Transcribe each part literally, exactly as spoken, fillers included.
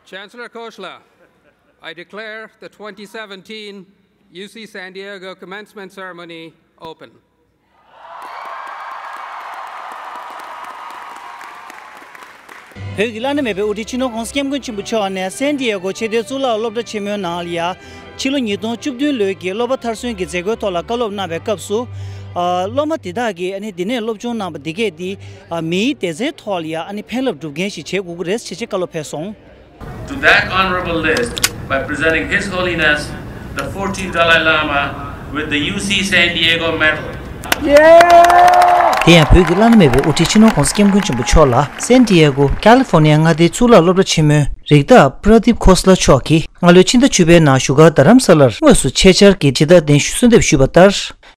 Chancellor Khoshla, I declare the twenty seventeen U C San Diego commencement ceremony open. བོད་ཀྱི་བླ་ན་མེད་པའི་དབུ་ཁྲིད་སྤྱི་ནོར་༧གོང་ས་༧སྐྱབས་མགོན་ཆེན་པོ་མཆོག་ནས་སན་ཏི་ཡེ་གོ་ཆེས་མཐོའི་གཙུག་ལག་སློབ་གྲྭ་ཆེན་མོའི་ནང་ལ་ཡ། ཕྱི་ལོ་ཉིས་སྟོང་བཅུ་བདུན་ལོའི་གི་སློབ་པ་མཐར་སོན་གྱི་མཛད་སྒོའི་ཐོག་ལ་བཀའ་སློབ་གནང་བའི་སྐབས་སུ། ཨ། སློབ་མ་དེ་དག་གིས་ཨ་ནི་འདི་ནས་སློབ་སྦྱོང་གནང་པ་འདི་གས་འདི། ཨ། མིའི་སྡེ་ཚན་ཐོག་ལ་ཡ་ཨ་ནི་ཕན་རླབས་སྒྲུབ་མཁན་ཞིག་བྱེད་དགོས་ཀྱི་རེད་ཅེས་བཀའ་སློབ་ཕེབས་སོང་། To that honorable list by presenting His Holiness the fourteenth Dalai Lama with the U C San Diego Medal. དེ་ཡང་བོད་ཀྱི་བླ་ན་མེད་པའི་དབུ་ཁྲིད་སྤྱི་ནོར་༧གོང་ས་༧སྐྱབས་མགོན་ཆེན་པོ་མཆོག་ལ་སན་ཏི་ཡེ་གོ་ཀ་ལི་ཧྥོ་ནི་ཡ་མངའ་སྡེའི་གཙུག་ལག་སློབ་གྲྭ་ཆེན་མོའི་རིགས་བདག་པྲ་དིབ་ཁོ་སི་ལ་མཆོག་གིས་སྔ་ལོའི་ཕྱི་ཟླ་བཅུ་པའི་ནང་བཞུགས་སྒར་རྡ་རམ་ས་ལར་དངོས་སུ་ཆེད་བཅར་གྱིས་ཕྱི་ཟླ་བདུན་ཞུ་གསོལ་འདེབས་ཞུས་པ་ལྟར།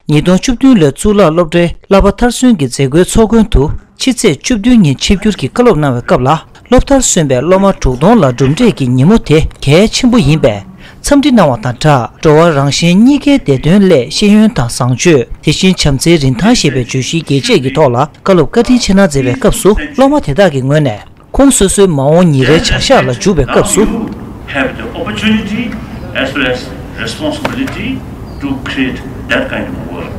ཉིས་སྟོང་བཅུ་བདུན་ལོའི་གཙུག་ལག་སློབ་གྲྭའི་བསླབ་པ་མཐར་སོན་གྱི་མཛད་སྒོའི་ཚོགས་མགོན་དུ་ཕྱི་ཚེས་བཅུ་བདུན་ཉིན་ཆིབས་བསྒྱུར་གྱིས་བཀའ་སློབ་གནང་བའི་སྐབས་ལ། སློབ་མཐར་སོན་པའི་སློབ་མ་དྲུག་སྟོང་ལ་གྲུབ་འབྲས་ཀྱི་ཉིན་མོ་དེ་གལ་ཆེན་པོ་ཡིན་པས་འཚམས་འདྲི་གནང་བ་དང་སྦྲགས། འགྲོ་བ་རང་གཞན་གཉིས་ཀའི་བདེ་དོན་སླད་ཤེས་ཡོན་དང་བཟང་སྤྱོད། དེ་བཞིན་བྱམས་བརྩེའི་རིན་ཐང་ཞེས་པའི་བརྗོད་གཞིའི་རྒྱས་བཤད་ཀྱི་ཐོག་ལ་བཀའ་སློབ་བཀའ་དྲིན་ཆེ་གནང་མཛད་པའི་སྐབས་སུ། སློབ་མ་དེ་དག་གི་ངོས་ནས། ཁོང་སོ་སོའི་མ་འོངས་ཉིན་རེའི་བྱ་གཞག་ལ་འཇུག་པའི་སྐབས་སུ། Now you have the opportunity as well as responsibility to create that kind of a world.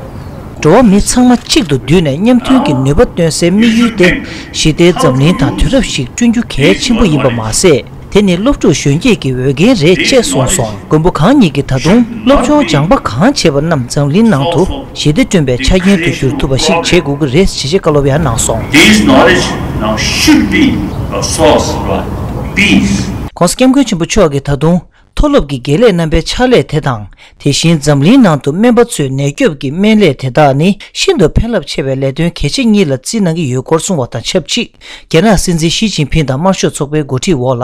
འགྲོ་བ་མི་ཚང་མ་གཅིག་ཏུ་བསྡུས་ནས་མཉམ་མཐུན་གྱི་ནུས་པ་བཏོན་སའི་དམིགས་ཡུལ་དེ། ཞི་བདེའི་འཛམ་གླིང་དང་དུས་རབས་ཤིག་བསྐྲུན་རྒྱུ་གལ་ཆེན་པོ་ཡིན་པ་མ་ཟད། དེ་ནི་སློབ་ཕྲུག་གཞོན་སྐྱེས་ཀྱི་འོས་འགན་རེད་ཅེས་གསུངས་སོང་། མགོན་པོ་གང་ཉིད་ཀྱིས་ད་དུང་སློབ་སྦྱོང་སྦྱངས་པ་གང་བྱས་པ་རྣམས་འཛམ་གླིང་ནང་དུ་ཞི་བདེ་བསྐྲུན་པའི་ཆ་རྐྱེན་དུ་འགྱུར་ཐུབ་པ་ཞིག་བྱེད་དགོས་ཀྱི་རེད་ཅེས་བཀའ་སློབ་ཡང་གནང་སོང་། This knowledge now should be a source of peace. ༸གོང་ས་༸སྐྱབས་མགོན་ཆེན་པོ་མཆོག་གིས་ད་དུང་མཐོ་སློབ་ཀྱི་དགེ་ལས་རྣམ་པའི་ཕྱག་ལས་དེ་དང་། དེ་བཞིན་འཛམ་གླིང་ནང་དུ་སྨན་པ་ཚོའི་ནད་སྐྱོབ་ཀྱི་སྨན་ལས་དེ་དག་ནི་ཤིན་ཏུ་ཕན་རླབས་ཆེ་བའི་ལས་དོན་གལ་ཆེ་གཉིས་ལ་བརྩིས་གནང་གི་ཡོད་སྐོར་གསུངས་པ་དང་ཆབས་ཅིག་རྒྱ་ནག་སྲིད་འཛིན་ཞི་ཅིན་ཕིང་དང་དམར་ཤོག་ཚོགས་པའི་འགོ་ཁྲིད་འོག་ལ།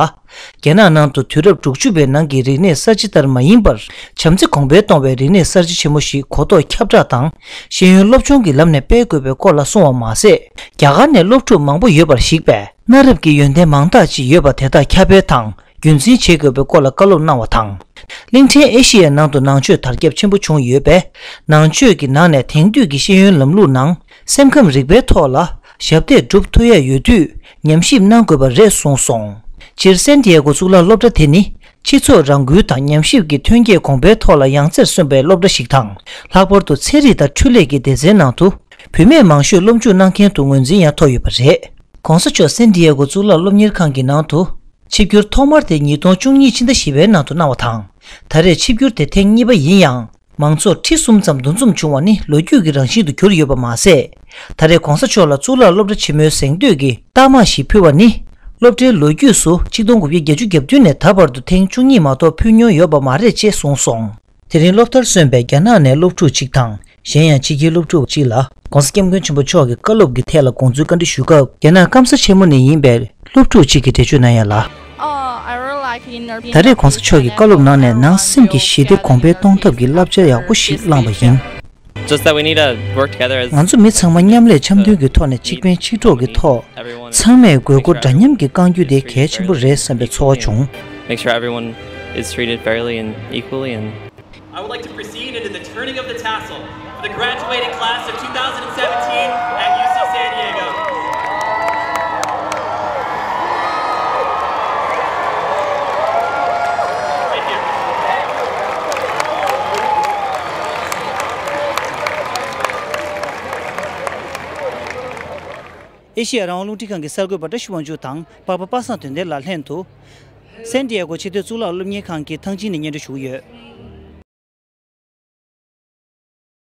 རྒྱ་ནག་ནང་དུ་དུས་རབས་དྲུག་ཅུ་པའི་ནང་གི་རིག་གནས་གསར་བརྗེ་ལྟར་མ་ཡིན་པར། བྱམས་བརྩེ་གོང་འཕེལ་གཏོང་བའི་རིག་གནས་གསར་བརྗེ་ཆེན་མོ་ཞིག་གོ་རྟོགས་ཁྱབ་བསྒྲགས་དང་། ཤེས་ཡོན་སློབ་སྦྱོང་གི་ལམ་ནས་སྤེལ་དགོས་པའི་སྐོར་ལ་གསུངས་པ་མ་ཟད། རྒྱ་གར་ནས་སློབ་ཕྲུག་མང་པོ་ཡོད་པར་གཞིགས་པས། གནའ་རབས་ཀྱི་ཡོན་ཏན་མང་དག་ཅིག་ཡོད་པ་དེ་དག་ཁྱབ་སྤེལ་དང་རྒྱུན་འཛིན་བྱེད་དགོས་པའི་སྐོར་ལ་བཀའ་སློབ་གནང་བ་དང་། གླིང་ཕྲན་ཨེ་ཤི་ཡའི་ནང་དུ་ནང་ཆོས་དར་ཁྱབ་ཆེན་པོ་བྱུང་ཡོད་པས། ནང་ཆོས་ཀྱི་ནང་ནས་དེང་དུས་ཀྱི་ཤེས་ཡོན་ལམ་ལུགས་ནང་སེམས་ཁམས་རིག་པའི་ཐོག་ལ་ཞབས་འདེགས་སྒྲུབ་ཐུབ་ཡ་ཡོད་དུས་ཉམས་ཞིབ་གནང་དགོས་པ་རེད་གསུངས་སོང་། སྤྱིར་སན་ཏི་ཡ་གོ་གཙུག་ལག་སློབ་གྲྭ་དེ་ནི་སྤྱི་ཚོགས་རང་འགུལ་དང་ཉམས་ཞིབ་ཀྱི་ཐོན་སྐྱེད་གོང་འཕེལ་ཐོག་ལ་ཡང་རྩེར་སོན་པའི་སློབ་གྲྭ་ཞིག་དང་། ལྷག་པར་དུ་ཚན་རིག་དང་འཕྲུལ་ལས་ཀྱི་སྡེ་ཚན་ནང་དུ་བུད་མེད་མང་ཤོས་སློབ་འཇུག་གནང་མཁན་དུ་ངོས་འཛིན་ཡང་ཐོབ་ཡོད་པ་རེད། ༸གོང་ས་མཆོག་སན་ཏི་ཡ་གོ་གཙུག་ལག་སློབ་གཉེར་ཁང་གི་ནང་དུ་ཆིབས་བསྒྱུར་ཐོག་མར་དེ་ཉིས་སྟོང་བཅུ་གཉིས་ཕྱི་ཟླ་བཞི་པའི་ནང་དུ་གནང་བ་དང་། ད་རེས་ཆིབས་བསྒྱུར་དེ་ཐེངས་གཉིས་པ་ཡིན་ཡང་། མང་ཚོགས་ཁྲི་གསུམ་ཙམ་འདུ་འཛོམས་བྱུང་བ་ནི་ལོ་རྒྱུས་ཀྱི་རང་བཞིན་དུ་གྱུར་ཡོད་པ་མ་ཟད། ད་རེས་༸གོང་ས་མཆོག་ལ་གཙུག་ལག་སློབ་གྲྭ་ཆེན་མོའི་གཟེངས་བསྟོད་ཀྱི་རྟགས་མ་ཞིག་ཕུལ་བ་ནི། སློབ་གྲྭའི་ལོ་རྒྱུས་སུ་ཆིག་སྟོང་དགུ་བརྒྱ་བརྒྱད་ཅུ་གྱ་བདུན་ནས་ད་བར་དུ་ཐེངས་བཅུ་གཉིས་མ་གཏོགས་ཕུལ་མྱོང་ཡོད་པ་མ་རེད་ཅེས་གསུངས་སོང་། དེ་རིང་སློབ་མཐར་སོན་པའི་རྒྱ་ནག་ནས་སློབ་ཕྲུག་ཅིག་དང་། གཞན་ཡང་ཕྱི་རྒྱལ་སློབ་ཕྲུག་ཅིག་ལ་༸གོང་ས་༸སྐྱབས་མགོན་ཆེན་པོ་མཆོག་གི་བཀའ་སློབ་ཀྱི་ཐད་ལ་དགོངས་ཚུལ་བཀའ་འདྲི་ཞུ་སྐབས། རྒྱ་ནག་སྐམ་ས་ཆེན་མོ་ནས་ཡིན་པའི་སློབ་ཕྲུག་ཅིག་གིས་འགྲེལ་བརྗོད་གནང་ཡ་ལ། ད་རེས་༸གོང་ས་མཆོག་གི་བཀའ་སློབ་ནང་ནས་ནང་སེམས་ཀྱི་ཞི་བདེ་གོང་འཕེལ་གཏོང་ཐབས་ཀྱི་བསླབ་བྱ་ཡག་པོ་ཞིག་བླངས་པ་ཡིན། Just that we need to work together as ང་ཚོ་མི་ཚང་མ་མཉམ་ལས་འཆམ་མཐུན་གྱི་ཐོག་ནས་གཅིག་ཕན་གཅིག་གྲོགས་ཀྱི་ཐོག་ཚང་མས་དགོས་མཁོ་འདྲ་མཉམ་གྱི་བསྐང་རྒྱུ་དེ་གལ་ཆེན་པོ་རེད་བསམ་པའི་ཚོར་བ་བྱུང་། Make sure everyone is treated fairly and equally and I would like to proceed into the turning of the tassel for the graduating class of two thousand seventeen at U C San Diego. Thank you. ཨེ་ཤེ་ཡ་རང་དབང་རླུང་འཕྲིན་ཁང་གི་གསར་འགོད་པ་བཀྲ་ཤིས་དབང་ཕྱུག་དང་པ་པ་པ་སངས་དོན་ལྡན་ལགས་ལྷན་དུ། སན་ཏི་ཡ་གོ་ཆེས་མཐོའི་གཙུག་ལག་སློབ་གཉེར་ཁང་གི་ཐང་ཆེན་ནས་སྙན་སྒྲོན་ཞུ་གི་ཡོད།